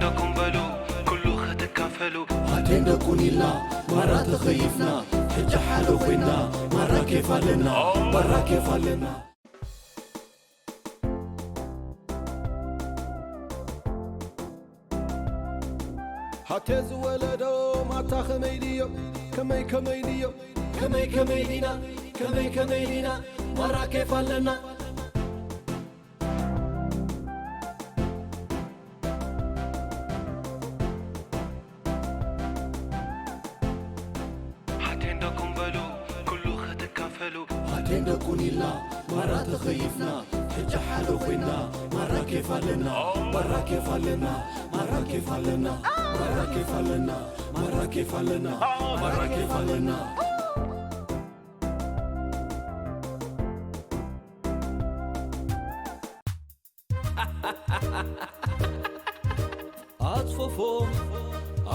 ደኩም በሉ ኩሉ ክትካፈሉ። ኣቴን ደቁን ኢልና ማራ ተኸይፍና፣ ሕጂ ሓደ ኮይና ማራ ኬፍ ኣለና፣ ማራ ኬፍ ኣለና። ሃቴ ዝወለዶም ኣታ ከመይ ድዮም? ከመይ ከመይ ድዮም? ከመይ ከመይ ዲና? ከመይ ከመይ ዲና? ማራ ኬፍ ኣለና። ሓቴን ደኩም በሉ ኩሉ ክትካፈሉ። ሓቴን ደቁን ኢልና ማራ ተኸይፍና፣ ሕጂ ሓደ ኮይና ማራ ኬፍ ኣለና፣ ማራ ኬፍ ኣለና፣ ማራ ኬፍ ኣለና፣ ማራ ኬፍ ኣለና፣ ማራ ኬፍ ኣለና፣ ማራ ኬፍ ኣለና። ኣጽፈፎ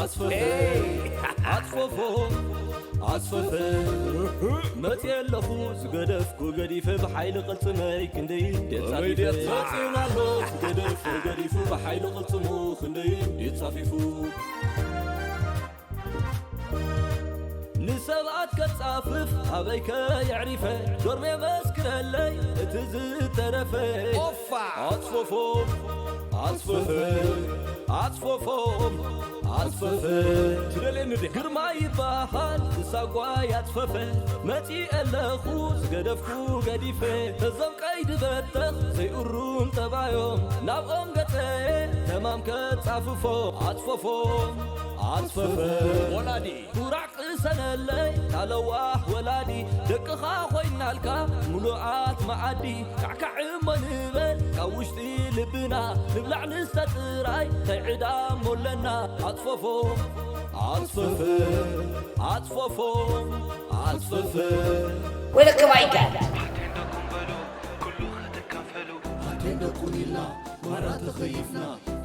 ኣጽፈፈ ኣጽፈፎ ኣጽፈፈ መጽየ ኣለኹ ዝገደፍኩ ገዲፈ ብሓይሊ ቅልጽመይ ክንደይ ደጻፊፈ መጽዩን ኣሎ ዝገደፍኩ ገዲፉ ብሓይሊ ቅልጽሙ ክንደይ ደጻፊፉ ንሰብኣት ከጻፍፍ ኣበይ ከየዕሪፈ ዶርሜ መስክረለይ እቲ ዝተረፈ ኦፋ ኣጽፈፎ ኣጽፈፈ ኣጽፈፎ ኣጽፈፈ ትደልየኒ ዲኻ ግርማ ይበሃል ዝሳጓይ ኣጽፈፈ መጺ ኣለኹ ዝገደፍኩ ገዲፈ እዞም ቀይዲ በተኽ ዘይእሩም ጠባዮም ናብኦም ገጸ ተማም ከጻፍፎ ኣጽፈፎ ኣጽፈፈ ወላዲ ኩራዕ ቅሰነለይ ታለዋህ ወላዲ ደቅኻ ኮይናልካ ሙሉኣት መዓዲ ካዕካዕ እሞ ንበል ካብ ውሽጢ ልብና ንብላዕ ንስተ ጥራይ እንታይ ዕዳ እሞ ኣለና ኣጽፈፎ ኣጽፈፈ ኣጽፈፎ ኣጽፈፈ ወለከ ባይጋል ሓቴን ደኩም በሉ ኩሉ ክትካፈሉ ሓቴን ደቁን ኢልና ማራ ተኸይፍና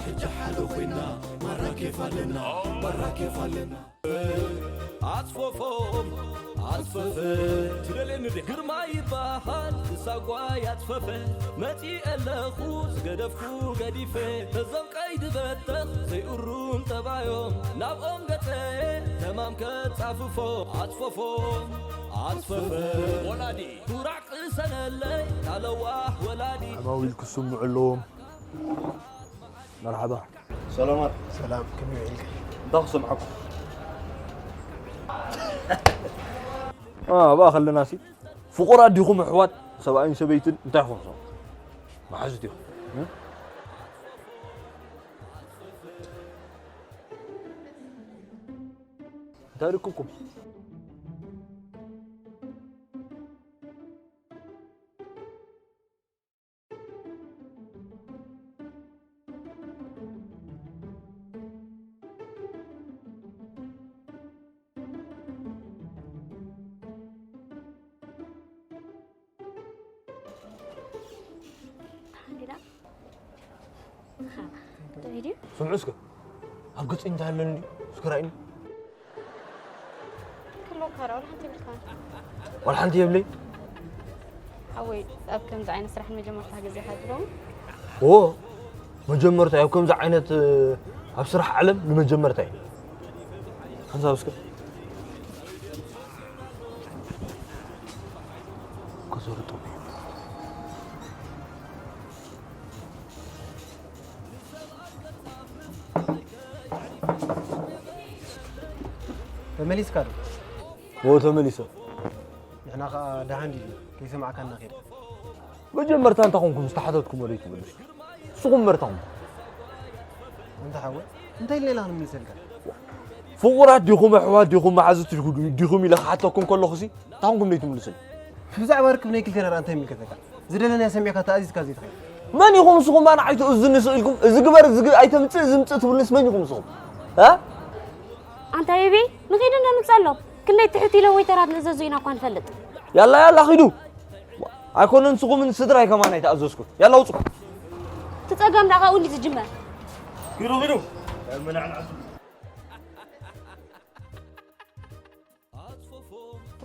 ሕጂ ሓደ ኮይና ማራ ኬፍ ኣለና ማራ ኬፍ ኣለና ኣጽፈፎም ኣጽፈፈ ትደልየኒ ዲኻ ግርማ ይበሃል ዝሳጓይ ኣጽፈፈ መጺ ኣለኹ ዝገደፍኩ ገዲፈ እዞም ቀይዲ በተኽ ዘይእሩም ጠባዮም ናብኦም ገጸ ተማም ከጻፍፎ ኣጽፈፎም ኣጽፈፈ ወላዲ ኩራዕ ቅሰነለይ ታለዋህ ወላዲ ኣማዊል ክስምዑ ኣለዎም መርሓባ ሰላማት ሰላም ከመይ ውዒልካ እንታይ ክሰምዓኩም ኣብኣ ከለና ሲ ፍቑራት ዲኹም ኣሕዋት ሰብኣይን ሰበይትን እንታይ ኾንሶም መሓዙት ኢኹም እንታይ ርክብኩም ስምዑ እስከ ኣብ ገጸይ እንታይ ኣለኒ እስከ ራእይኒ ክህልወካ ዶ? ዋላ ሓንቲ የብልካን? ዋላ ሓንቲ የብለይ። ሓወይ፣ ኣብ ከምዚ ዓይነት ስራሕ ንመጀመርታ ግዜኻ ዶ? ኦ፣ መጀመርታ ኣብ ከምዚ ዓይነት ኣብ ስራሕ ዓለም ንመጀመርታ እዩ። ሓንሳብ እስከ ከዘርጦ ተመሊስካ ዶ? ዎ ተመሊሰ። ንሕና ኸኣ ደሓን ዲና ከይሰማዕካና ኸይድ። መጀመርታ እንታይ ኮንኩም ዝተሓተትኩሞ ደይ ትምልሱ? ንስኹም መርታኹም። ኣንታ ሓወ እንታይ ኢልና ኢና ክንምልሰልካ? ፍቑራት ዲኹም ኣሕዋት ዲኹም መሓዙት ዲኹም ኢለ ክሓተኩም ከለኹሲ እንታይ ኮንኩም ደይ ትምልሱኒ? ብዛዕባ ርክብ ናይ ክልቴና ደኣ እንታይ ይምልከተካ? ዝደለናዮ ሰሚዕካ ተኣዚዝካ ዘይትኸይድ። መን ኢኹም ንስኹም ኣነ ኣይትእዝዙኒ ስቕ ኢልኩም እዚ ግበር እዚ ግ- ኣይተምጽእ እዚ ምጽእ ትብሉንስ መን ኢኹም ንስኹም? እ? ኣንታ ቤቢ ንኺድ እንዶ ንምጸሎም ክንደይ ትሕት ኢሎም ወይተራት ንእዘዙ ኢና እኳ ንፈልጥ። ያላ ያላ ኺዱ ኣይኮነን ንስኹምን ስድራይ ከማን ኣይተኣዘዝኩን። ያላ ውጹ። እቲ ጸገም ደኣ ካብኡ እንዲ ዝጅመር። ኪዱ ኪዱ።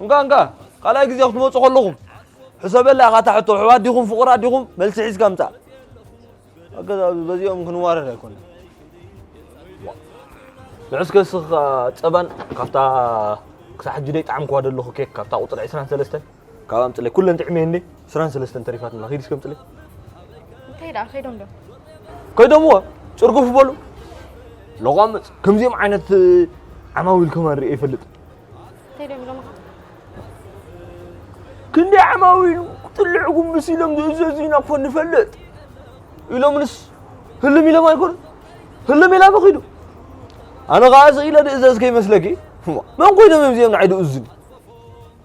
እንካ እንካ ካልኣይ ግዜ ክትመፁ ከለኹም ሕሰበላ ኢኻ እታ ሕቶ ኣሕዋት ዲኹም ፍቑራት ዲኹም መልሲ ሒዝካ ምፃእ ኣገዛ በዚኦም ክንዋረድ ኣይኮነን ንዑ እስከ እስኻ ጸባን ካብታ ክሳብ ሕጂ ደይ ጣዕምክዋ ዘለኹ ኬክ ካብታ ቁጽሪ ዕስራን ሰለስተን ካብ ኣምጽለይ ኩለን ጥዕመ እንዴ ዕስራን ሰለስተን ተሪፋትና ኺድ እስከ ኣምጽለይ። እንታይ ደኣ ከይዶም ዶ? ከይዶምዎ ጭርጉፍ በሉ። ለቋምጽ ከምዚኦም ዓይነት ዓማዊል ከማን ርእየ ይፈልጥ። እንታይ ደም ኢሎምኻ? ክንደይ ዓማዊል ጥልዕ ጉምስ ኢሎም ዝእዘዙ ኢና እኮ ንፈልጥ ኢሎምንስ ህልም ኢሎም ኣይኮኑን። ህልም ኢላ መኺዱ ኣነ ኸዓ ስኢለ ድእዘዝ ከይመስለኪ። መን ኮይኖም እዮም እዚኦም ንዓይ ድእዙኒ?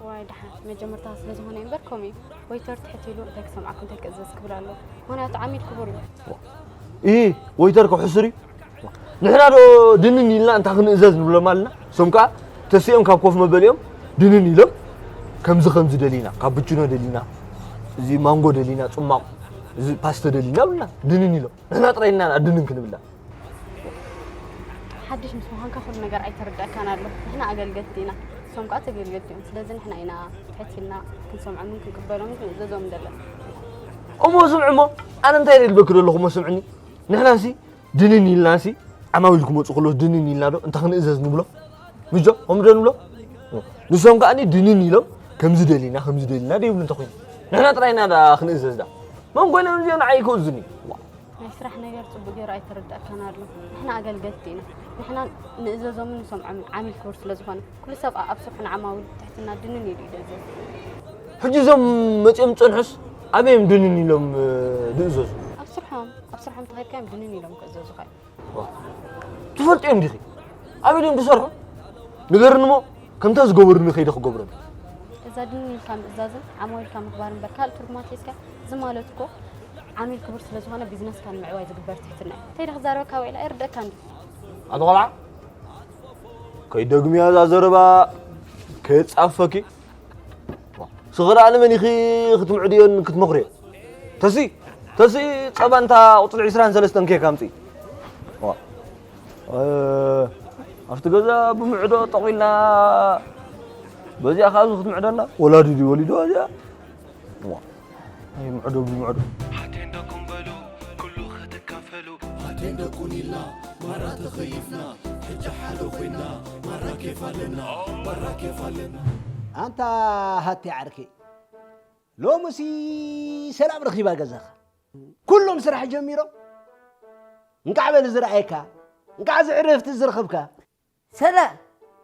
ዋይ ደሓን መጀመርታ ስለ ዝኾነ እምበር ከምኡ እዩ። ወይተር ትሕት ኢሉ እንታይ ክሰምዓኩ እንታይ ክእዘዝ ክብል ኣሎ። ምኽንያቱ ዓሚል ክቡር እዩ። ኢ ወይተር ክሕሱር እዩ። ንሕና ዶ ድንን ኢልና እንታ ክንእዘዝ ንብሎም ኣለና። እሶም ከዓ ተሲኦም ካብ ኮፍ መበሊኦም ድንን ኢሎም ከምዚ ከምዚ ደሊና ካብ ብችኖ ደሊና እዚ ማንጎ ደሊና ጽማቕ እዚ ፓስተ ደሊና ብልና ድንን ኢሎም ንሕና ጥራይ ኢና ድንን ክንብላ። ሓድሽ ምስ ምዃንካ ኩሉ ነገር ኣይተረድኣካን ኣሎ። ንሕና ኣገልገልቲ ኢና፣ እሶም ከዓ ተገልገልቲ እዮም። ስለዚ ንሕና ኢና ትሕት ኢልና ክንሰምዖምን ክንቅበሎምን ክንእዘዞምን ዘለና። እሞ ስምዑ እሞ ኣነ እንታይ ኢለ ይልበኪ ዘለኹ እሞ ስምዕኒ። ንሕናሲ ድንን ኢልናሲ ዓማዊል ክመፁ ከለዉ ድንን ኢልና ዶ እንታይ ክንእዘዝ ንብሎ? ምጆ ከምኡ ዶ ንብሎ? ንሶም ከዓኒ ድንን ኢሎም ከምዚ ደሊና ከምዚ ደሊና ደይብሉ እንተኮይኑ ንሕና ጥራይ ኢና ዳ ክንእዘዝ ዳ መን ኮይኖም እዚኦም ንዓይ ክእዙኒ? ናይ ስራሕ ነገር ጽቡቅ ገይሩ ኣይተረዳእካን ኣሎ። ንሕና ኣገልገልቲ ኢና። ንሕና ንእዘዞምን ንሰምዖምን ዓሚል ክቡር ስለ ዝኾነ ኩሉ ሰብ ኣብ ስርሑ ንዓማዊል ብትሕትና ድንን ኢሉ ይእዘዝ። ሕጂ እዞም መጺኦም ዝጸንሑስ ኣበይ እዮም ድንን ኢሎም ዝእዘዙ? ኣብ ስርሖም ኣብ ስርሖም ተኸድካ እዮም ድንን ኢሎም ክእዘዙኻ እዮም። ትፈልጥዮም ዲኺ ኣበይ ድዮም ዝሰርሑ? ንገርኒ እሞ ከምታ ዝገበሩኒ ከይደ ክገብረን። እዛ ድንን ኢልካ ምእዛዝን ዓማዊልካ ምኽባር እምበር ካልእ ትርጉማት የስካ። እዚ ማለት እኮ ዓሚል ክቡር ስለ ዝኾነ ቢዝነስካ ንምዕባይ ዝግበር ትሕትና እዩ። እንታይ ዶ ክዛረበካ ውዒለ ኣይርደእካን ድዩ? ኣቲ ቆልዓ ከይደግምያ እዛ ዘረባ ከየጻፈኪ ስኽራ ንመን ኢኺ ክትምዕድዮን ክትመኽርዮ? ተሲ ተሲ ጸባንታ ቁጽሪ ዕስራን ሰለስተን ኬክ ኣምጺ። ኣብቲ ገዛ ብምዕዶ ጠቒልና በዚኣ ካብዚ ክትምዕደና ወላዲ ድዩ ወሊዶ እዚኣ? ኣይምዕዶ ብምዕዶ። ሓቴን ደቁን በሉ ኩሉ ክትካፈሉ። ሓቴን ደቁን ኢልና ማራ ተኸይፍና ሕጂ ሓደ ኮይና ማራ ኬፍ ኣለና ማራ ኬፍ ኣለና። ኣንታ ሃቴ ዓርከይ ሎምሲ ሰላም ረኺባ ገዛኻ ኩሎም ስራሕ ጀሚሮም እንቃዕ በሊ ዝረኣየካ እንቃዕ እዚ ዕረፍቲ ዝረኸብካ ሰላም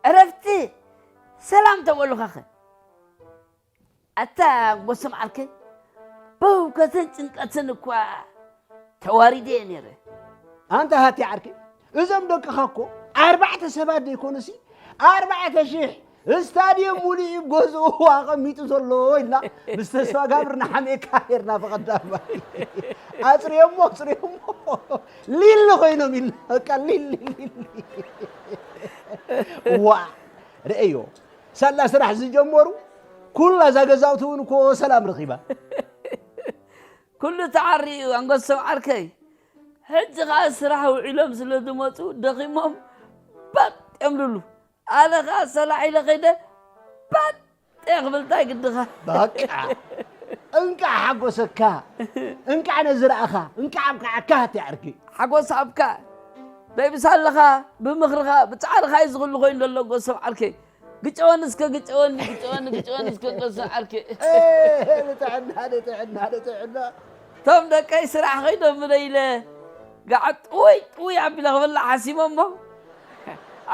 ዕረፍቲ ሰላም ተበሉኻኸ ኣታ ጎስም ዓርከይ ብህውከትን ጭንቀትን እኳ ተዋሪደ እየ ነይረ። ኣንታ ሃቲ ዓርከይ እዞም ደቅኻ እኮ ኣርባዕተ ሰባት ዘይኮኑሲ ኣርባዕተ ሽሕ ስታድየም ሙሉእ እዩ ገዝኡ ኣቐሚጡ ዘሎ ኢልና ምስ ተስፋ ጋብር ንሓሜካ ነርና ብቐዳማይ ኣፅርዮሞ ኣፅርዮሞ ሊሊ ኮይኖም ኢልና በቃ ሊሊ ሊሊ ዋ ርእዮ ሳላ ስራሕ ዝጀመሩ ኩላ እዛ ገዛውቲ እውን እኮ ሰላም ረኺባ። ኩሉ ተዓሪኡ ኣንገሶም ዓርከይ። ሕጂ ኸዓ ስራሕ ውዒሎም ስለ ዝመፁ ደኺሞም ባጥ እዮም ልብሉ። ኣነ ኸዓ ሰላሕ ኢለ ኸይደ ባጥ እየ ክብል እንታይ ግድኻ። በቃ እንቃዕ ሓጎሰካ እንቃዕ ነዚ ረኣኻ እንቃዕ ኣብቅዓካ ሃቲ ዓርኪ። ሓጎስ ኣብካ ደይ ምሳለኻ ብምኽርኻ ብፃዕርኻ እዩ ዝኽሉ ኮይኑ ዘሎ ኣንገሶም ዓርከይ። ግጨወኒ እስከ ግጨወኒ ግጨወኒ ግጨወኒ እስከ ገዛ ዓርኪ። ንጥዕና ንጥዕና ንጥዕና። እቶም ደቀይ ስራሕ ከይዶም ኢለ ጋዕ ጥውይ ጥውይ ኣቢለ ክበልዕ ሓሲቦ እሞ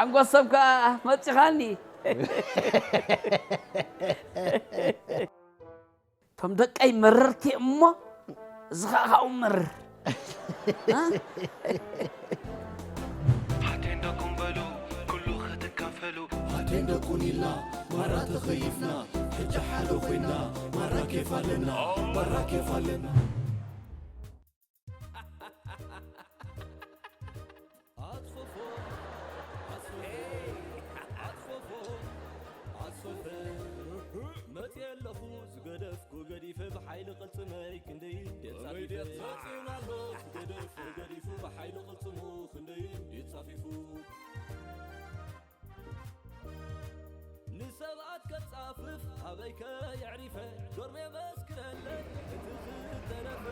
ኣንጎሶም ከዓ መፂኻኒ። እቶም ደቀይ መረርቲ እሞ እዚ ከዓ ካብኡ መርር። ሓቴን ደቁን በሉ ኩሉ ክትካፈሉ። ሓቴን ደቁን ኢልና ማራ ተኸይፍና ሕጂ ሓደ ኮይና ማራ ኬፍ ኣለና ማራ ኬፍ ኣለና። መፅየ ኣለኹ ዝገደፍኩ ገዲፈ ብሓይሊ ቅልፅመይ ክንደይ ደፃፊፈ ዝገደፍኩ ገዲፉ ብሓይሊ ቅልፅሙ ክንደይ ደፃፊፉ ንሰብኣት ከፃፍፍ ኣበይከ የዕሪፈ ዶርሜ መስክረለይ እቲ ዝተረፈ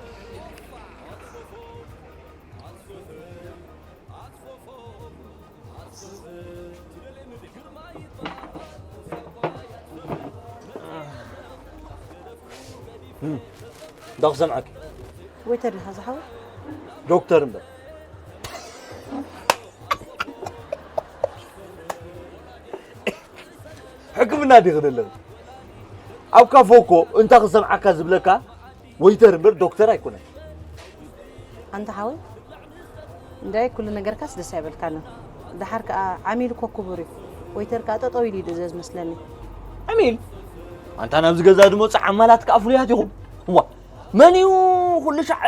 ኣፅፈፎ ኣፅፈፎ ኣፅፈፎ ኣፅፈፎ እም፣ እንዳ ክሰምዓኪ። ወይተር ዲኻ ዝሓወይ? ዶክተር እምበር። ሕክምና ዲኺ ዘለኺ? ኣብ ካፎ እኮ እንታ ክሰምዓካ ዝብለካ ወይተር እምበር ዶክተር ኣይኮነን። ኣንታ ሓወይ፣ እንዳይ ኩሉ ነገርካስ ደስ ኣይበልካንን። ደሓር ከኣ ዓሚል እኮ ክቡር እዩ። ወይተር ከኣ ጠጠው ኢሉ እዩ ዝእዘዝ መስለኒ። ዓሚል? ኣንታ ናብዚ ገዛ ዝመጹ ዓማላት ከኣ ፍሉያት ኢኹም። እዋ፣ መን እዩ ኩሉ ሻዕ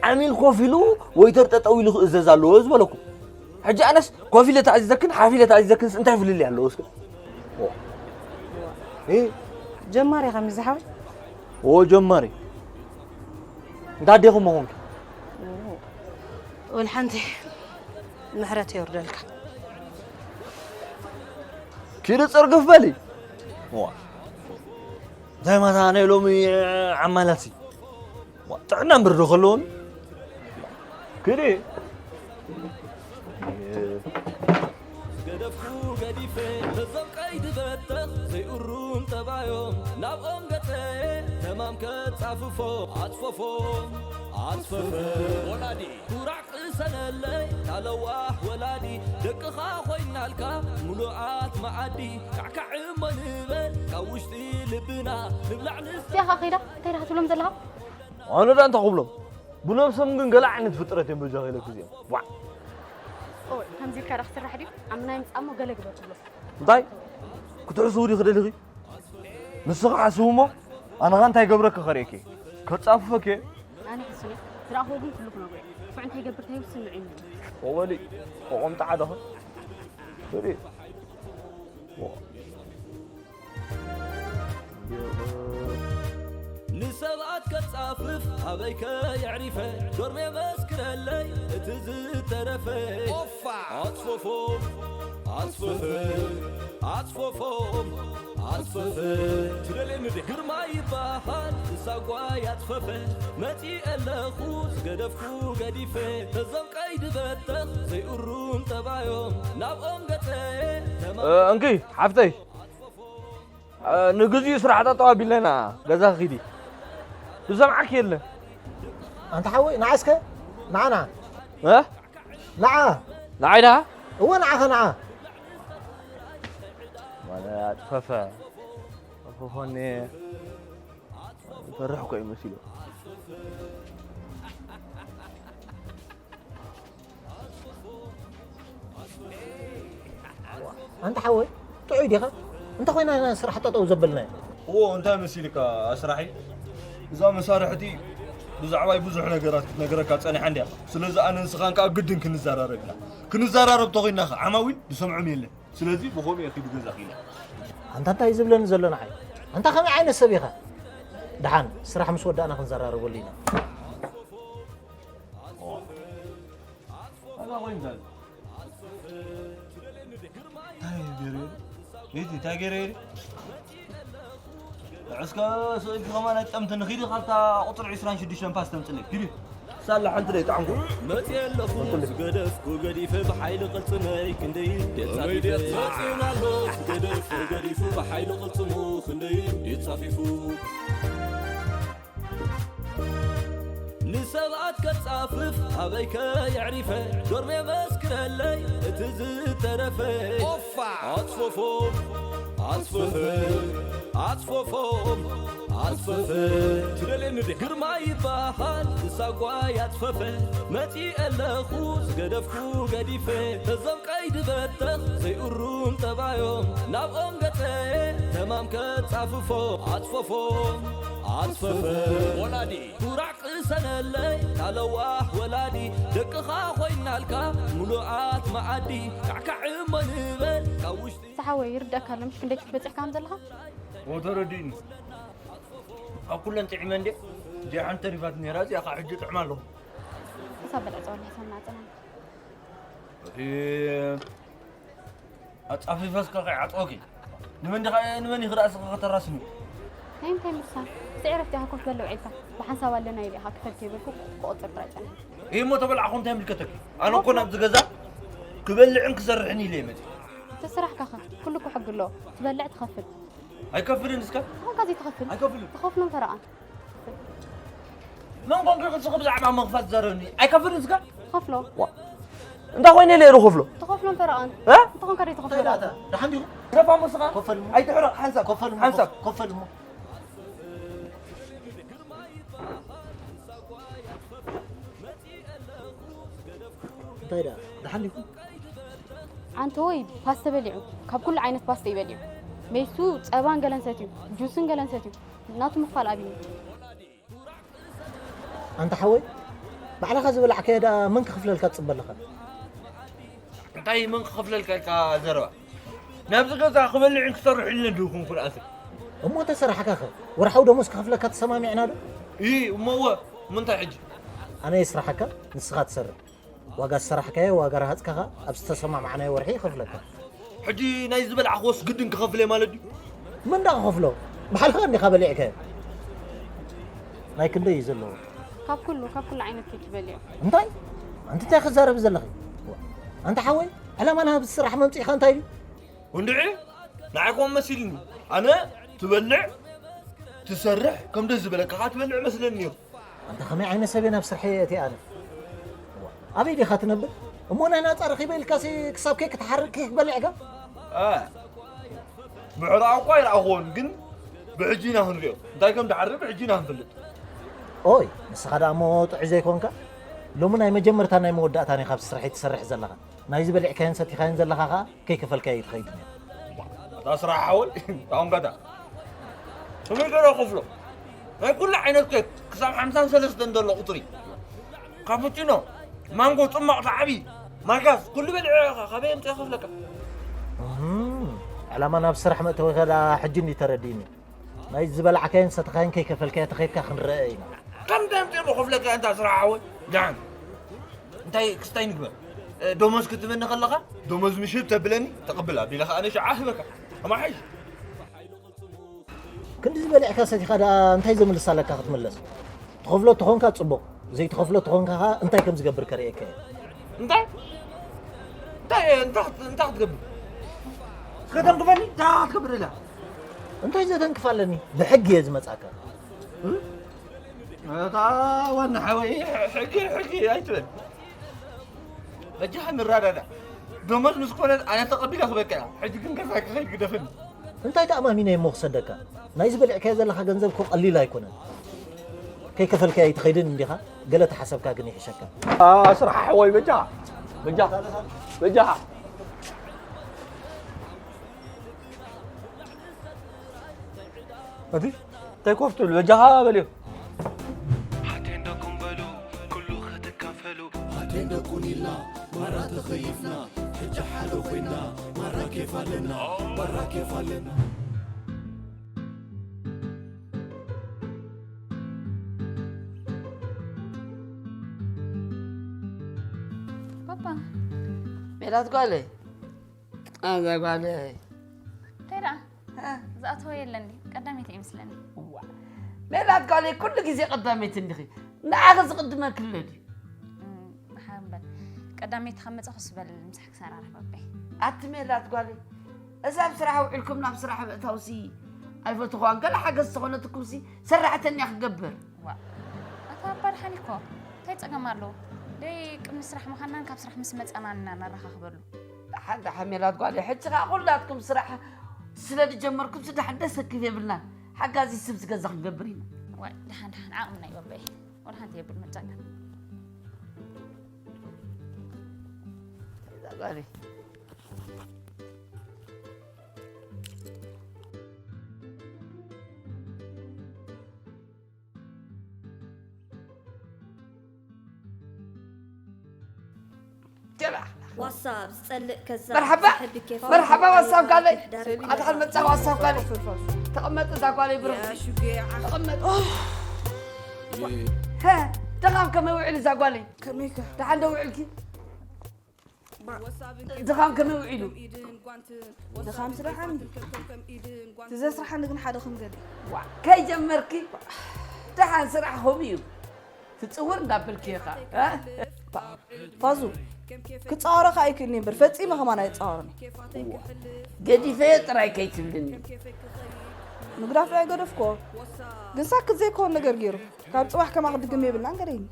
ዓሚል ኮፍ ኢሉ ወይተር ጠጠው ኢሉ ክእዘዝ ኣለዎ ዝበለኩም? ሕጂ ኣነስ ኮፍ ኢለ ተኣዚዘክን ሓፍ ኢለ ተኣዚዘክንስ እንታይ ፍልልይ ኣለዎ እስከ? ኦ። እ? ጀማሪ ኢኻ ሚዛ ሓወይ? ኦ ጀማሪ። እንዳ ኣዴኹም መኾንኪ? ወል ሓንቲ ምሕረት የውርደልካ። ኪዲ ጽርግፍ በሊ። ዋ። እንታይ ማታ ናይ ሎሚ ዓማላሲ? ዋ፣ ጥዕና እምበር ዶ ከለዎም? ክዲ። ገደፍኩ ገዲፈ እዞም ቀይዲ በተኽ ዘይእሩም ጠባዮም ናብኦም ገጸ ተማም ከጻፍፎ ኣጽፈፎ ኣጽፈፈ ወላዲ ኩራዕ ቅሰነለይ ታለዋሕ ወላዲ ደቅኻ ኮይናልካ ምሉኣት መዓዲ ካዕካዕ እሞ ንበል ካብ ውሽጢ ልብና ንብላዕ ንስ እዚኣ ኸ ኸይዳ እንታይ ደኣ ትብሎም ዘለኻ? ኣነ ዳ እንታይ ክብሎም? ብነብሶም ግን ገለ ዓይነት ፍጥረት እዮም በጃ ከይለኩ እዚኦም። ዋዕ። ኦይ፣ ከምዚ ኢልካ ዳ ክስራሕ ድዩ? ኣብ ምናይ ምጻእ እሞ ገለ ግበር ትብሎ። እንታይ? ክትሕስቡ ዲኺ ደሊኺ? ንስኺ ሓስቡ እሞ ኣነ ኸ እንታይ ገብረኪ ከርእየኪ? ከጻፍፈኪ? ኣነ ሕሱን እየ። ዝረኣኽዎ ግን ኩሉ ክነግሮ እየ። ንፉዕ እንታይ ይገብር እንታይ ይውስን ንዑ ይምልከት። ወበሊ ቆቆምጣ ዓደኸ? በሊ። ንሰብኣት ከጻፍፍ ኣበይከ የዕሪፈ ዶርሜ መስክረለይ እቲ ዝተረፈ ኦፋ ኣጽፈፎ ኣጽፈፈ ኣጽፈፎ ኣጽፈፈ ትደልየኒ ዲኻ ግርማ ይበሃል እሳጓ ያጽፈፈ መጺ ኣለኹ ዝገደፍኩ ገዲፈ እዞም ቀይዲ በተኽ ዘይእሩም ጠባዮም ናብኦም ገጸ ተማ እ፣ እንኪ ሓፍተይ፣ እ፣ ንግዚኡ ስራሕ ጠጠው ኣቢልና ገዛ ኺዲ። ዝሰምዓኪ የለን። ኣንታ ሓወይ ንዓ እስከ ንዓ ንዓ እ? ንዓ ንዓይ ደኣ? እወ ንዓኸ ንዓ ማለ ኣጥፈፈ። ኣጥፈፈኒ። ይፈርሕ እኮ እዩ መሲሉ። ኣንታ ሓወይ ጥዑይ ዲኻ እንተ ኮይና ኢና ስራሕ ጠጠው ዘበልናዮ እዎ እንታይ መሲልካ ኣስራሒ? እዛ መሳርሕቲ ብዛዕባይ ብዙሕ ነገራት ክትነግረካ ጸኒሓ እንድያ። ስለዚ ኣነ ንስኻን ከኣ ግድን ክንዘራረብ ኢና። ክንዘራረብ ተኾይንና ኸ ዓማዊል ዝሰምዖም የለን። ስለዚ ብኸምኡ እየ ኪዱ ገዛ ኺለ። ኣንታ እንታይ ዝብለኒ ዘሎ ንዓይ ኣንታ ከመይ ዓይነት ሰብ ኢኻ ደሓን ስራሕ ምስ ወዳእና ክንዘራረበሉ ኢና ኣዛ ኾይንካ እንታይ ገይረ ይሪ? ቤቲ እንታይ ገይረ ይሪ? እስከ ስእልኪ ከማን ኣይጠምትኒ ኺዲ ካብታ ቁፅሪ ዕስራን ሽዱሽተን ፓስ ተምፅለይ ኪዲ ሳላ ሓንቲ ደይ ጣዕምኩ መፅየ ኣለኹ ዝገደፍኩ ገዲፈ ብሓይሊ ቅልፅመይ ክንደይ ደፃ መፅየን ኣሎ ዝገደፍኩ ገዲፉ ብሓይሊ ቅልፅሙ ክንደይ ደፃፊፉ ንሰብኣት ከጻፍፍ ኣበይከ የዕሪፈ ዶርሜ መስክረለይ እቲ ዝተረፈ ኦፋ ኣጽፈፎ ኣጽፈፈ ኣጽፈፎ ኣጽፈፈ ትደልየኒ ዲኻ ግርማ ይበሃል እሳጓ ያጽፈፈ መጺ ኣለኹ ዝገደፍኩ ገዲፈ እዞም ቀይዲ በተኽ ዘይእሩም ጠባዮም ናብኦም ገጸ ተማም ከጻፍፎ ኣጽፈፎ ኣጽፈፈ ወላዲ ኩራዕ ቅሰነለይ ታለዋሕ ወላዲ ደቅኻ ኮይናልካ ምሉኣት መዓዲ ካዕካዕ እሞ ንበል ካብ ውሽጢ ሰሓወይ ይርዳእካ ኣሎ ምሽ ክንደይ ክትበጽሕ ከም ዘለኻ ኦ ተረዲእኒ ኣብ ኩለን ጥዕመ እንዴ እዚኣ ሓንቲ ተሪፋት ነራ እዚኣ ከዓ ሕጂ ጥዕማ ኣለኹ ክሳብ በልዕ ጸወላ ሕሰብና ጽናና ኣጻፊፈስ ከኸ ይዓጽወኪ ንመን ዲኻ ንመን ይኽዳ ስኻ ከተራስኒ ናይ እንታይ ምሳን እዚ ዕረፍቲ ኢኻ ኮፍ በል ውዒልካ ብሓንሳብ ኣለና ኢለ ኢኻ ክፈል ከይበልኩ ክቆጽር ጥራይ ጸኒሐ ይህ እሞ ተበላዕኹ እንታይ ምልከተኪ ኣነ እኮ ናብዚ ገዛ ክበልዕን ክሰርሕን ኢለ ይመጽእ ተስራሕካኸ ኩሉ እኮ ሕጊ ኣለዎ ትበልዕ ትኸፍል ኣይከፍልን እስከ ዝኾንካ ዘይትኸፍል ኣይከፍልን ትኸፍሎም ፈረቓ መን ኮንክ ንስኺ ብዛዕባ ምኽፋል ትዛረብኒ? ኣይከፍልን እስከ? ትኸፍሎ። ዋ። እንታይ ኮይነ ኢለ እየ ዝኸፍሎ? ትኸፍሎ እምበር ኣን። እ? እንተ ኾንካ ደይ ትኸፍሎ? እንታይ ደኣ እታ? ደሓን ዲኹም? ረፋ ምስኻ? ኮፈል እሞ። ኣይትሕረቕ፣ ሓንሳብ። ኮፈል እሞ፣ ሓንሳብ። ኮፈል እሞ። እንታይ ደኣ? ደሓን ዲኹም? ኣንተ ወይ ፓስተ በሊዑ። ካብ ኩሉ ዓይነት ፓስተ እዩ በሊዑ። ሜሱ ጸባን ገለን ሰትዩ፣ ጁስን ገለን ሰትዩ። ናቱ ምኽፋል ኣብዩ። ኣንታ ሓወይ፣ ባዕልኻ ዝበላዕካዮ ደኣ መን ክኽፍለልካ ትጽበ ኣለኻ? እንታይ መን ክኸፍለልካ ኢልካ ዘረባ? ናብዚ ገዛ ክበልዕን ክሰርሕን ድኹም ክልኣትም። እሞ እንተ ሰራሕካ ኸ? ወርሓዊ ደሞዝ ክኸፍለካ ተሰማሚዕና ዶ? እይ፣ እሞ እወ፣ እሞ እንታይ ሕጂ? ኣነ የስራሓካ፣ ንስኻ ትሰርሕ። ዋጋ ዝሰራሕካዮ፣ ዋጋ ረሃጽካ ኸኣ ኣብ ዝተሰማማዕናዮ ወርሒ ይኸፍለካ። ሕጂ ናይ ዝበላዕክዎስ ግድን ክኸፍል እየ ማለት ድዩ? መን ደኣ ክኸፍሎ? ባዕልኻ እንዲኻ በሊዕካዮ። ናይ ክንደይ እዩ ዘለዎ? ካብ ኩሉ፣ ካብ ኩሉ ዓይነት ኬክ ይበልዮ። እንታይ? ኣንቲ እንታይ ክዛረቢ ዘለኺ? ኣንታ ሓወይ፣ ዕላማና ኣብዚ ስራሕ መምጺእኻ እንታይ ድዩ? ወንድዒ፣ ንዓይ ከምኡ መሲልኒ። ኣነ ትበልዕ፣ ትሰርሕ፣ ከም ደስ ዝበለካ ኸኣ ትበልዕ መስለኒ ነይሩ። ኣንታ ከመይ ዓይነት ሰብ እየ ናብ ስርሐይ ኣትየ ኣነ? ኣበይ ዲኻ ትነብር? እሞ ናይ ናጻ ረኺበ ኢልካሲ ክሳብ ኬክ ትሓርድ ኬክ በሊዕካ? እ፣ ብሕራኡ እኳ ኣይረኣኹዎን፣ ግን ብሕጂ ኢና ክንሪኦ። እንታይ ከም ድሓርድ ብሕጂ ኢና ክንፈልጥ። ኦይ፣ ንስኻ ደኣ እሞ ጥዑይ ዘይኮንካ? ሎሚ ናይ መጀመርታን ናይ መወዳእታን ኢኻ ኣብዚ ስርሐይ ትሰርሕ ዘለኻ። ናይዚ በሊዕካዮን ሰቲኻዮን ዘለኻ ኸኣ ከይከፈልካዮ እዩ ትኸይድ ነይሩ። ኣታ ስራሕ ሓወይ፣ ታውን ጋዳ። ከመይ ገይረ ክኸፍሎ? ናይ ኩሉ ዓይነት ኬክ ክሳብ ሓምሳን ሰለስተን ዘሎ ቁጽሪ። ካፑቺኖ፣ ማንጎ፣ ጽማቕ፣ ሳዕቢ፣ ማልጋስ፣ ኩሉ በሊዐ ኢኻ፣ ካበይ ኣምጺኤ ክኸፍለካ? እህም፣ ዕላማ ናብ ስራሕ መእተዊኻ ደኣ ሕጂ እንድዩ ተረዲእኒ። ናይ ዝበላዕካዮን ሰተኻዮን ከይከፈልካዮ ተኸይድካ ክንረአ ኢና። ከምዚ ኣምጺኤ ክኸፍለካ ኣንታ ስራሕ ሓወይ? ደሓን። እንታይ ክስታይ ንግበር? እ፣ ደሞዝ ክትበኒ ከለኻ፣ ደሞዝ ምሽ ተብለኒ፣ ተቐብል ኣቢለ ኸኣ ኣነ ሽዓ ህበካ። ኣማሓይሽ። ክንዲ ዝበሊዕካ ሰቲኻ ደኣ እንታይ ዘምልስ ኣለካ ክትምለስ? ትኸፍሎ ተኾንካ ጽቡቕ፣ ዘይትኸፍሎ ተኾንካ ኸኣ እንታይ ከም ዝገብር ከርእየካ እየ። እንታይ? እንታይ፣ እንታይ፣ እንታይ ክትገብር? ከተንክፈኒ? እንታይ ክትገብር ኢላ? እንታይ ዘተንክፍ ኣለኒ? ብሕጊ እየ ዝመጻካ። እ? እታ ዋና ሓወይ፣ ሕጊ፣ ሕጊ ኣይትበል። በጃኻ ንረዳዳ። ደሞዝ ምስ ኮነት ኣነ ተቐቢለ ክበካ እያ። ሕጂ ግን ከሳይ ክኸይድ ግደፍኒ። እንታይ ተኣማሚነ እሞ ክሰደካ? ናይዚ በሊዕካዮ ዘለኻ ገንዘብ እኮ ቀሊል ኣይኮነን። ከይከፈልካዮ ኣይትኸይድን እንዲኻ? ገለ ተሓሰብካ ግን ይሕሸካ። ኣ፣ ስራሕ ሓወይ፣ በጃኻ፣ በጃኻ፣ በጃኻ። እቲ እንታይ ኮፍ ትብል? በጃኻ በልዮ። ኣቴንደኩም በሉ ኩሉ ክትካፈሉ። ኣቴንደኩን ኢልና ማራ ተኸይፍና፣ ሕጂ ሓደ ኮይና ማራ ኬፍ ኣለና፣ ማራ ኬፍ ኣለና። ፓፓ። ሜላት ጓለይ። ኣዛ ጓለይ። እንታይ ደኣ? እ? ዝኣተወ የለኒ። ቀዳመይቲ እየ መስለኒ። እዋ። ሜላት ጓለይ፣ ኩሉ ግዜ ቀዳመይቲ እንዲኺ። ንዓኺ ዝቕድመኪ ኣሎ ድዩ? እም፣ ደሓን እምበር። ቀዳመይቲ ካብ መጻኹስ በል ምሳሕ ክሰራርሕ በበይ። ኣቲ ሜላት ጓለይ፣ እዛ ኣብ ስራሕ ውዒልኩም ናብ ስራሕ ምእታውሲ ኣይፈትኹዋን። ገለ ሓገዝ ተኾነትኩምሲ ሰራሕተኛ ክገብር። ዋ። ኣታ ኣባ ደሓን እኮ። እንታይ ጸገም ኣለዎ? ደይ ቅድሚ ስራሕ ምዃንናን ካብ ስራሕ ምስ መጻናን ኢና ነራኻኽበሉ። ደሓን፣ ደሓን ሜላት ጓለይ፣ ሕጂ ኸኣ ኩላትኩም ስራሕ ስለ ዝጀመርኩምሲ ደሓን ደስ ክብል የብልናን። ሓጋዚ ስብ ዝገዛ ክንገብር ኢና። ዋይ፣ ደሓን፣ ደሓን፣ ዓቕምና እዩ ኣቦይ። ወላ ሓንቲ የብል መጫቀን። ሜላት ጓለይ። ዋሳብ ዝጸልእ ከዛ መርሓባ፣ ዝሕብ ኬፍ መርሓባ፣ ዋሳብ ጓለይ። ምሕዳር ኣድሓን መጻ ዋሳብ ጓለይ። ተቐመጥ እዛ ጓለይ ብሩኽቲ። ተቐመጥ። ሀ፣ ድኻም ከመይ ውዒሉ እዛ ጓለይ? ከመይ ከ? ደሓን ዶ ውዒልኪ? ድኻም ከመይ ውዒሉ? ድኻም ስራሕ ኣኒ። እቲ ዘስርሓኒ ግን ሓደ ከም ገለ። ዋ፣ ከይጀመርኪ ደሓን ስራሕ ከምኡ እዩ። ትጽውር እንዳበልኪ ኢኻ፣ እ? ፋ-፣ ፋዙ፣ ክጻወረኻ ኣይክእልኒ እምበር፣ ፈጺመ ከማን ኣይጻወርኒ። እዋ፣ ገዲፈዮ ጥራይ ከይትብልኒ። ምግዳፍ ኣይገደፍኮ፣ ግን ሳክት ዘይኮን ነገር ገይሩ። ካብ ጽባሕ ከማ ክድግም የብልናን ገደይኒ።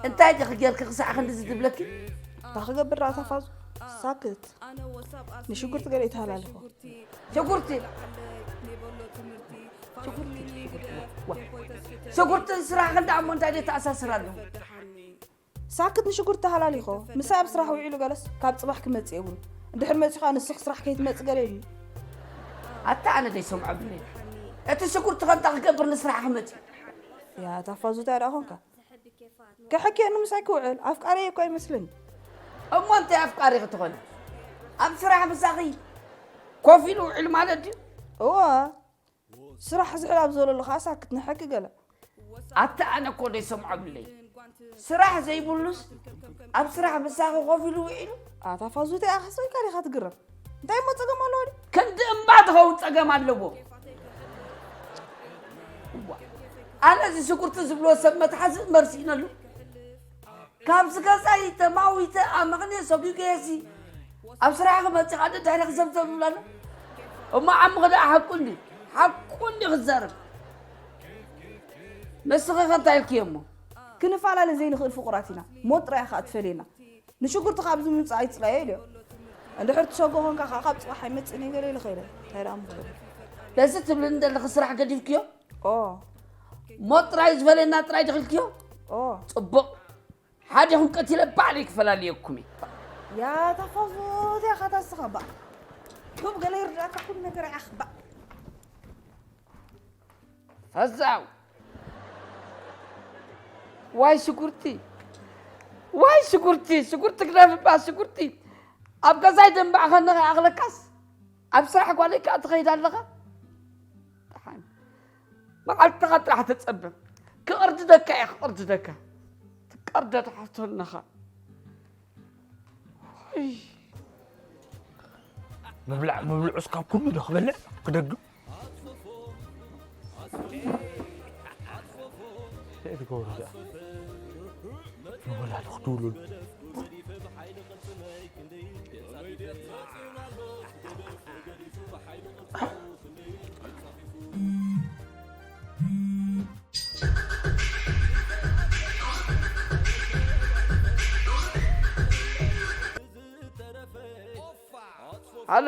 እንታይ ዲኺ ጌርኪ ክሳዕ ክንድዚ ዝብለኪ? እንታይ ክገብር ደኣ ታፋዙ? ሳክት። ንሽጉርቲ ገለ ይተሃላልፎ። ሽጉርቲ ሽጉርትን ስራሕን ደኣ እሞ እንታይ ደተኣሳስር ኣለዎ? ሳክት ንሽጉርቲ ተሃላሊኾ። ምሳይ ኣብ ስራሕ ውዒሉ ገለስ ካብ ጽባሕ ክመጽእ የብሉ። እንድሕር መጺኻ ንስኽ ስራሕ ከይትመጽእ ገለ ኢሉ። ኣታ ኣነ ደይሰምዖ ብለይ። እቲ ሽጉርቲ ከምታ ክገብር ንስራሕ ክመጽእ። ያ ታፋዙ እንታይ ደኣ ኾንካ? ከሕክየኒ ምሳይ ክውዕል ኣፍቃሪ እኮ ኣይመስልን። እሞ እንታይ ኣፍቃሪ ክትኾነ? ኣብ ስራሕ ምሳኺ ኮፍ ኢሉ ውዒሉ ማለት ድዩ? እዋ ስራሕ ዝሕል ኣብ ዘለሉ ከዓ ሳክት ንሐኪ ገለ። ኣታ ኣነ እኮ ደይሰምዖ ብለይ። ስራሕ ዘይብሉስ ኣብ ስራሕ ምሳኺ ኮፍ ኢሉ ውዒሉ? ኣታ ፋዙ እንታይ ኣኸሰ ኢልካ ዲኻ ትግረም? እንታይ እሞ ጸገም ኣለዎ ድዩ? ክንዲ እምባ ትኸውን ጸገም ኣለዎ። እዋ፣ ኣነ እዚ ሽጉርቲ ዝብሎ ሰብ መትሓዚ መርሲእነሉ። ካብዚ ገዛይ ተማዊተ ኣመኽንየ ሰጒገየሲ ኣብ ስራሕ ክመጽእ ከኣ ደድሕሪ ክዘብዘብ ይብላና። እሞ ዓምኺ ደኣ ሓቁ እንዲ ሓቁ እንዲ ክዛረብ። ንስኺ ከ እንታይ ኢልክዮ እሞ? ክንፈላለ ዘይንኽእል ፍቑራት ኢና። ሞት ጥራይ ኢኻ እትፈልየና። ንሽጉርቲ ካብዚ ምምጻእ ኣይጽላየ ኢልዮ። እንድሕር ትሰጎ ኾንካ ከኣ ካብ ጽባሕ ኣይመጽእን እየ ገለ ኢለ ኸይደ። እንታይ ደኣ ምኽእል? ነዚ ትብልኒ ዘለኺ ስራሕ ገዲፍክዮ? ኦ ሞት ጥራይ ዝፈልየና ጥራይ ድኺ ኢልክዮ? ኦ ጽቡቕ። ሓዲኹም ቀቲለ ባዕለይ ክፈላልየኩም እየ። ያ ተፋዙት ኢኻ ታስኻ ባእ። ቱብ ገለ ይርዳእካ ኩሉ ነገር ኢኻ ባእ። ፈዛው ዋይ ሽጉርቲ ዋይ ሽጉርቲ ሽጉርቲ ግደፍባ ሽጉርቲ ኣብ ገዛይ ደንባዕ ከነኸ ኣኽለካስ ኣብ ስራሕ ጓለይ ከዓ ትኸይድ ኣለኻ ደሓን መዓልትኻ ጥራሕ ተፀበ ክቕርድደካ እየ ክቕርድደካ ትቀርደድ ሓፍቶ ኣለኻ ምብላዕ ምብልዑስ ካብ ኩሉ ዶ ክበልዕ ክደግም ንወላዲ ክትውልሉ ሃሎ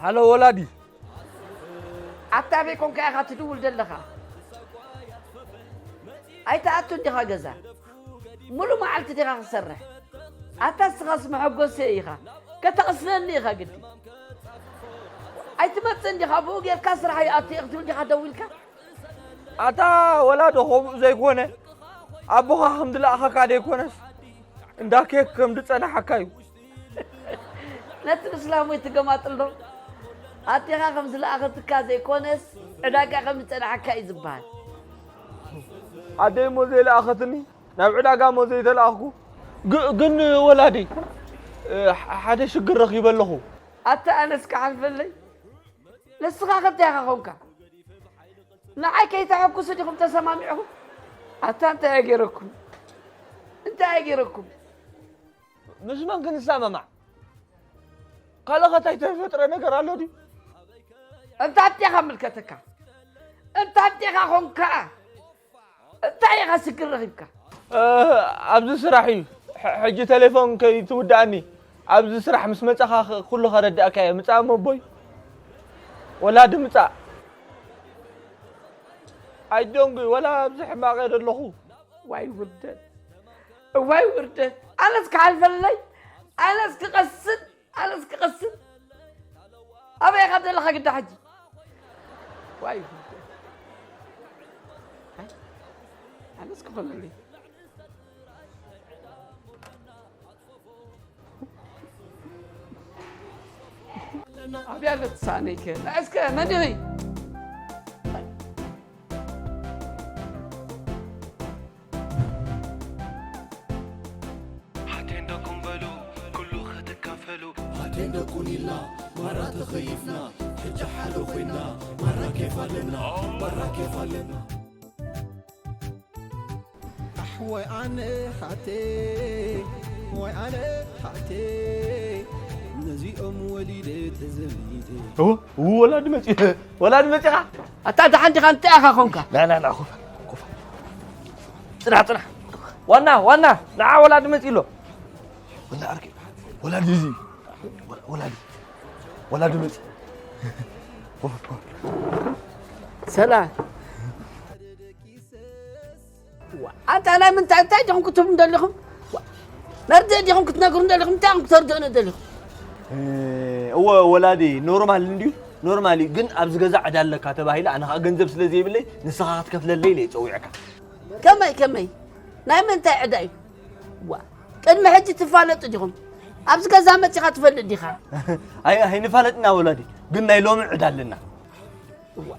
ሃሎ ወላዲ ኣታ ኣበይ ኮንካ ኢኻ ትድውል ዘለኻ ኣይትኣቱን ዲኻ ገዛ ሙሉ መዓልቲ ዲኻ ክሰርሕ ኣታ እስኻስ መሐጎሰ ኢኻ ከተቕስነኒ ኢኻ ግዲ ኣይትመጽእን ዲኻ ብኡ ጌርካ ስራሕ ይኣቱ እየ ክትብል ዲኻ ደዊልካ ኣታ ወላዶ ከምኡ ዘይኮነ ኣቦኻ ከም ዝለኣኸካ ዘይኮነስ እንዳ ኬክ ከም ዝጸናሓካ እዩ ነቲ እስላሞይ ትገማጥል ዶ ኣዴኻ ከም ዝለኣኸትካ ዘይኮነስ ዕዳጋ ከም ዝጸናሓካ እዩ ዝበሃል ኣደይ እሞ ዘይለኣኸትኒ ናብ ዕዳጋ እሞ ዘይተለኣኽኩ ግ- ግን ወላዲ እ፣ ሕ- ሓደ ሽግር ረኺበ ኣለኹ ኣታ ኣነስ ክሓልፈለይ ንስኻ ከ እንታይ ኢኻ ኾንካ ንዓይ ከይተሐኩሱ ዲኹም ተሰማሚዕኹም ኣታ እንታይ እየ ገይረኩም እንታይ እየ ገይረኩም ምስ መን ክንሰማማዕ ካልእ ኸታይ ተፈጥረ ነገር ኣሎ ድዩ እንታይ ኣዴኻ ምልከተካ እንታይ ኣዴኻ ኾንካ እንታይ ኢኻ ሽግር ረኺብካ ኣብዚ ስራሕ እዩ ሕጂ ቴሌፎን ከይትውድኣኒ ኣብዚ ስራሕ ምስ መፃኻ ኩሉ ከረድኣካ እየ ምፃእ መቦይ ወላ ድምፃእ ኣይደንጉ ወላ ኣብዚ ሕማቕ እየ ዘለኹ ዋይ ውርደት እዋይ ውርደት ኣነስ ክሓልፈለይ ኣነስ ክቐስን ኣነስ ክቐስን ኣበይ ኢኻ ዘለኻ ግዳ ሕጂ ዋይ ኣነስ ክኾነለይ ኣብያ ለትሳነይከ እስከ መን ኢኺ ሓቴንደኩም በሉ ኩሉ ክትካፈሉ ሓቴንደቁን ኢልና ማራ ተኸይፍና ሕጂ ሓደ ኮይና ማራ ኬፍ ኣለና ማራ ኬፍ ኣለና ኣሕ ወይ ኣነ ሓቴ ወይ ኣነ ሓቴ ነዚኦም ወሊደ ተዘሚተ እዎ፣ እዎ፣ ወላዲ መፂ-፣ ወላዲ መፂኻ? ኣታ ደሓን ዲኻ? እንታይ ኢኻ ኾንካ? ና፣ ና፣ ና፣ ኮፍ፣ ኮፍ። ፅናሕ፣ ፅናሕ። ዋና፣ ዋና፣ ንዓ ወላዲ መፂ ኣሎ። ወላ ዓርኪ፣ ወላዲ እዚ፣ ወላ-፣ ወላዲ፣ ወላዲ መፂ። ኮፍ፣ ኮፍ። ሰላም። ዋ፣ ኣንታ ናይ ምንታይ፣ እንታይ ዲኹም ክትብሉ ደሊኹም? ዋ፣ መርድእ ዲኹም ክትነግሩ ደሊኹም? እንታይ ኢኹም ክተርድኡኒ ደሊኹም? እ፣ እወ፣ ወላዲ፣ ኖርማል እንድዩ፣ ኖርማል እዩ። ግን ኣብዚ ገዛ ዕዳ ኣለካ ተባሂለ፣ ኣነ ኸዓ ገንዘብ ስለ ዘይብለይ፣ ንስኻ ክትከፍለለይ ኢለ እየ ጸዊዐካ። ከመይ፣ ከመይ? ናይ ምንታይ ዕዳ እዩ? ዋ፣ ቅድሚ ሕጂ ትፋለጡ ዲኹም? ኣብዚ ገዛ መጺኻ ትፈልጥ ዲኻ? ኣይ፣ ኣይንፋለጥና ወላዲ፣ ግን ናይ ሎሚ ዕዳ ኣለና። ዋ።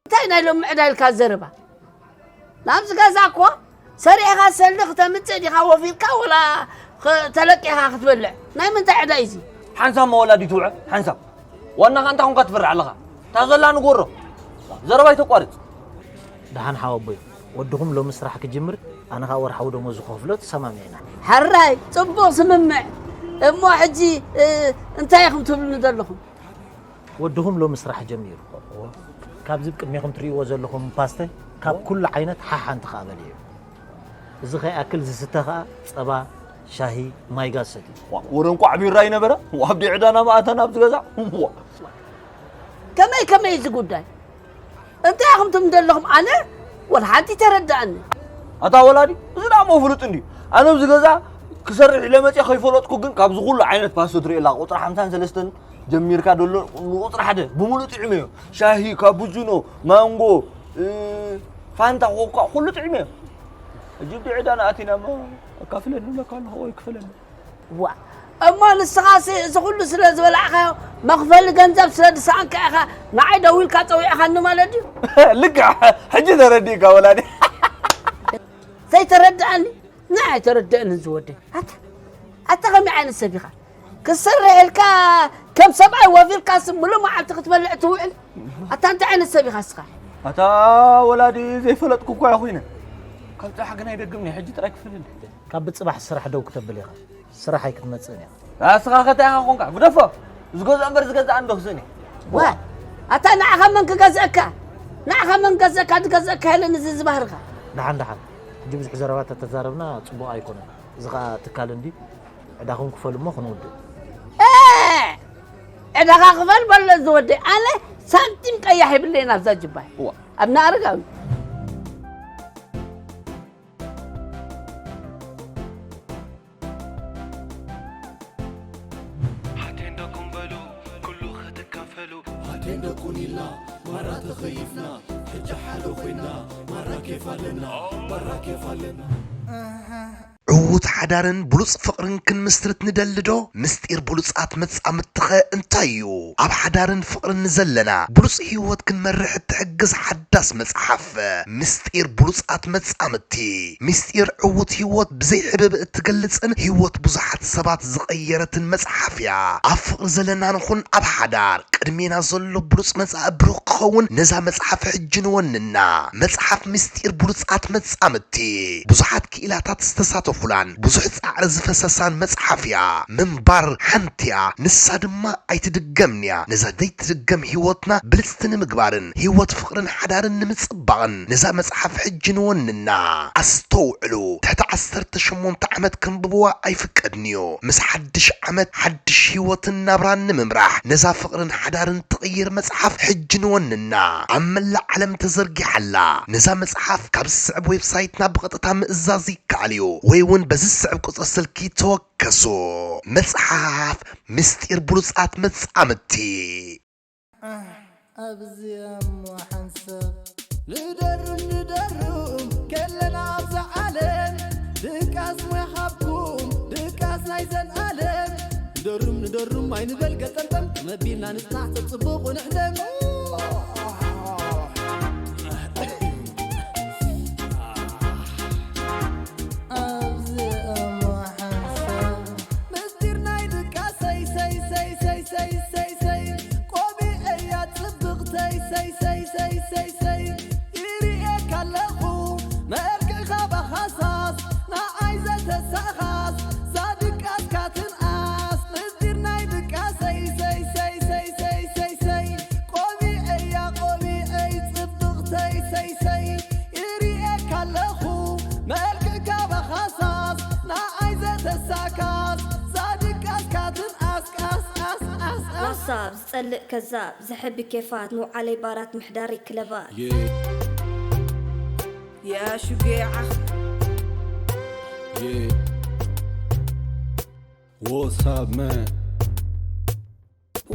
እንታይ ናይ ሎሚ ዕዳ ኢልካ ዘረባ? ናብዚ ገዛ እኮ ሰሪዕኻ ሰልዲ ክተምጽእ ዲኻ ወፊርካ ወላ ኽ-፣ ተለቂኻ ክትበልዕ? ናይ ምንታይ ዕዳ እዩ እዚ? ሓንሳብ መወላዲት ውዐ፣ ሓንሳብ። ዋናኻ እንታይ ኮንካ ትፈርሕ ኣለኻ? እታ ዘላ ንጎሮ። ዘረባ ኣይተቋርጽ። ደሓን ሓወቦይ፣ ወድኹም ሎሚ ስራሕ ክጅምር፣ ኣነ ኸኣ ወርሓዊ ደሞዝ ዝኸፍሎ ተሰማሚዕና። ሕራይ፣ ጽቡቕ ስምምዕ። እሞ ሕጂ፣ እ፣ እንታይ ኢኹም ትብሉኒ ዘለኹም? ወድኹም ሎሚ ስራሕ ጀሚሩ። ካብዚ ቅድሜኹም ትርእይዎ ዘለኹም ፓስተ ካብ ኩሉ ዓይነት ሓሓንቲ ከኣ በሊዑ። እዚ ከይኣክል ዝስተ ከኣ ጸባ፣ ሻሂ፣ ማይ ጋዝ ሰትዩ። ዋ፣ ወረ እንቋዕ ቢራ ኣይነበረ። ዋ፣ ኣብ ዲዕዳና መኣተና ኣብዚ ገዛ። ዋ። ከመይ፣ ከመይ እዚ ጉዳይ? እንታይ ኢኹም ትም ዘለኹም? ኣነ ወላ ሓንቲ ተረድኣኒ። ኣታ ወላዲ፣ እዚ ደኣ እሞ ፍሉጥ እንድዩ። ኣነ ኣብዚ ገዛ ክሰርሕ ኢለ መፅየ ከይፈለጥኩ ግን ካብዚ ኩሉ ዓይነት ፓስቶ ትርኢ ኣላ ቁፅሪ ሓምሳን ሰለስተን ጀሚርካ ደሎ ንቁፅሪ ሓደ ብምሉእ ጥዕመዮ። ሻሂ፣ ካፑቺኖ፣ ማንጎ፣ እ፣ ፋንታ፣ ኮካ ኩሉ ጥዕመዮ። ሕጂ ብዕዳ ንኣቲና እሞ ኣካፍለኒ እብለካ ኣለኹ ወይ ክፈለኒ። ዋ፣ እሞ ንስኻሲ እዚ ኩሉ ስለ ዝበላዕካዮ መኽፈሊ ገንዘብ ስለ ዝሰኣንካ ኢኻ ንዓይ ደዊልካ ጸዊዕኻኒ ማለት ድዩ? ልክዕ፣ ሕጂ ተረዲእካ ወላዲ። ዘይተረድኣኒ? ንዓይ ኣይተረድእንን ዝወደይ። ኣታ፣ ኣታ ከመይ ዓይነት ሰብ ኢኻ? ክሰርሕ ኢልካ ከም ሰብኣይ ወፊርካስ ምሉእ መዓልቲ ክትበልዕ ትውዕል? ኣታ እንታይ ዓይነት ሰብ ኢኻ እስኻ? ኣታ ወላዲ ዘይፈለጥኩ እኳ እየ ኮይነ። ካብ ጽባሕ ግን ኣይደግምኒ፣ ሕጂ ጥራይ ክፍልኒ። ካብ ብጽባሕ ስራሕ ደው ክተብል ኢኻ። ስራሕ ኣይክትመጽእን እያ። ኣስኻ ኸታ ኢኻ ኾንካ፣ ግደፎ። ዝገዝኦ እምበር ዝገዝኣ እንዶ ክስእን እየ። ዋ፣ ኣታ ንዓኻ መን ክገዝአካ? ንዓኻ መን ገዝአካ? ዝገዝአካ የለን እዚ ዝባህርኻ። ደሓን፣ ደሓን። ሕጂ ብዙሕ ዘረባ ተተዛረብና ጽቡቕ ኣይኮነን። እዚ ኸኣ ትካል እንዲ ዕዳኹም ክፈሉ እሞ ክንውድእ። እ! ዕዳኻ ክፈል በሎ ዝወደይ። ኣነ ሳንቲም ቀያሕ የብለይን ኣብዛ ጅባይ። እዋ። ኣብ ንኣረጋዊ። ኣቴንዳኩም በሉ ኩሉ ክትካፈሉ። ኣቴንዳኩን ኢልና ማራ ተኸይፍና፣ ሕጂ ሓደ ኮይና ማራ ኬፍ ኣለና፣ ማራ ኬፍ ኣለና። ዕዉት ሓዳርን ብሉጽ ፍቕርን ክንምስርት ንደሊ ዶ? ምስጢር ብሉጻት መጻምድትኸ እንታይ እዩ? ኣብ ሓዳርን ፍቕርን ንዘለና ብሉጽ ህይወት ክንመርሕ እትሕግዝ ሓዳስ መጽሓፍ፣ ምስጢር ብሉጻት መጻምድቲ። ምስጢር ዕዉት ህይወት ብዘይ ሕብእብእ እትገልጽን ህይወት ብዙሓት ሰባት ዝቐየረትን መጽሓፍ እያ። ኣብ ፍቕሪ ዘለና ንኹን ኣብ ሓዳር፣ ቅድሜና ዘሎ ብሉጽ መጻኢ ብሩኽ ክኸውን ነዛ መጽሓፍ ሕጂ ንወንና። መጽሓፍ ምስጢር ብሉጻት መጻምድቲ። ብዙሓት ክኢላታት ዝተሳተፉላን ብዙሕ ጻዕሪ ዝፈሰሳን መጽሓፍ እያ። ምንባር ሓንቲ እያ፣ ንሳ ድማ ኣይትድገምን እያ። ነዛ ዘይትድገም ህይወትና ብልጽቲ ንምግባርን ህይወት ፍቕርን ሓዳርን ንምጽባቕን ነዛ መጽሓፍ ሕጂ ንወንና። ኣስተውዕሉ፣ ትሕቲ ዓሰርተ ሸሞንተ ዓመት ከንብብዋ ኣይፍቀድን እዩ። ምስ ሓድሽ ዓመት ሓድሽ ህይወትን ናብራን ንምምራሕ ነዛ ፍቕርን ሓዳርን ትቕይር መጽሓፍ ሕጂ ንወንና። ኣብ መላእ ዓለም ተዘርጊሓ ኣላ። ነዛ መጽሓፍ ካብ ዝስዕብ ዌብሳይትና ብቐጥታ ምእዛዝ ይከኣል እዩ፣ ወይ እውን በዚ ዝስዕብ ቁጽሪ ስልኪ ተወከሱ። መጽሓፍ ምስጢር ብሉጻት መጻምድቲ። ኣብዚኣ እሞ ሓንሳብ ንደርም ንደርም ከለና ኣብዛ ዓለም ድቃስ ሞያ ሃብኩም ድቃስ ናይ ዘንኣለም ንደርም ንደርም ኣይንበል ገጠምጠም መቢልና ንጽናዕ ተጽቡቑ ንሕለም ኣብዚኣ እሞ ሓንሳብ ምስጢር ናይ ድቃስ ሰይ ሰይ ሰይ ሰይ ሰይ ሰይ ሰይ ቆቢዕ እያ ጽብቕተይ ሰይ ሰይ ሰይ ሰይ ሰይ ይርእየካ ኣለኹ መልክዕኻ ባኻሳስ ንዓይ ዘተሳእኻስ ዛድቃስካ ትንኣ ኣለኹ መልክዕካ በኻሳስ ንዓይ ዘተሳካስ ዛድቃስካትን ኣስቃስ ኣስኣስኣስ ዋሳብ ዝጸልእ ከዛብ ዝሕቢ ኬፋት መውዓለይ ባራት ምሕዳሪ ክለባት Yeah, يا شقيعة yeah. What's up, man?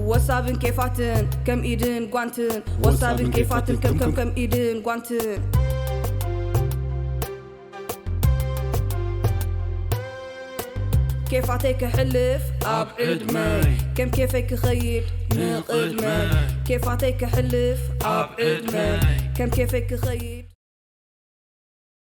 ወሳብን ኬፋትን ከም ኢድን ጓንትን ወሳብን ኬፋትን ከም ከም ከም ኢድን ጓንትን ኬፋተይ ክሕልፍ ኣብ ዕድመይ ከም ኬፈይ ክኸይድ ንቕድመይ ኬፋተይ ክሕልፍ ኣብ ዕድመይ ከም ኬፈይ ክኸይድ